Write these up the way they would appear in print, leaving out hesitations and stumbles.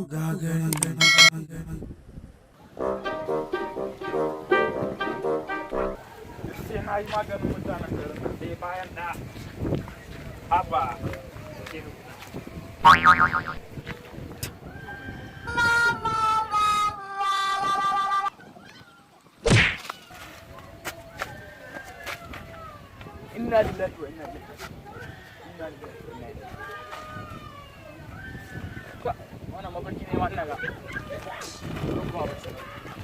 Gagari. Sai na yi maganin mutanen garin nan ɗaya bayan ɗaya. Haba. Inna lillahi wa inna ilaihi raji'un. Inna lillahi wa inna ilaihi raji'un. Wannan mafarki ne wannan ga.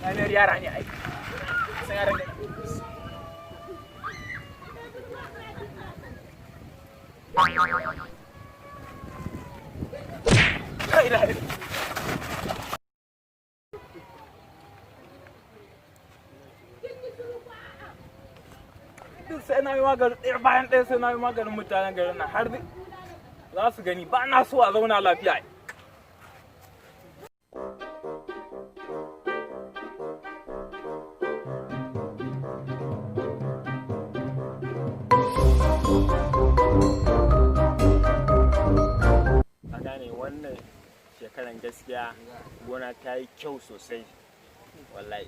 Na mayar yara ne ai. San yaran da La ilaha illallah. Duk sai na yi maganin ɗaya bayan ɗaya, sai na yi maganin mutanen garin nan har za su gani ba na so a zauna lafiya. A gane wannan shekaran gaskiya gona ta yi kyau sosai wallahi.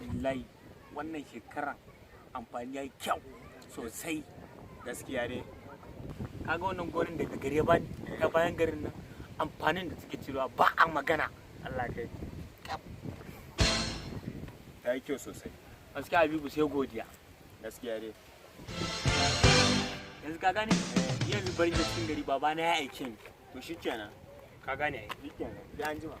Wallahi wannan shekaran amfani ya yi kyau sosai. Gaskiya ne. Kaga wannan gonin daga gari ya bani ta bayan garin nan, amfanin da suke cirewa ba a magana. Allah kai, ta yi kyau sosai. Gaskiya Habibu, sai godiya. Gaskiya ne. Yanzu ka gane, yanzu barin da cikin gari, babana ya aike ni. To shikenan. Ka gane ai. Shikenan, sai an jima.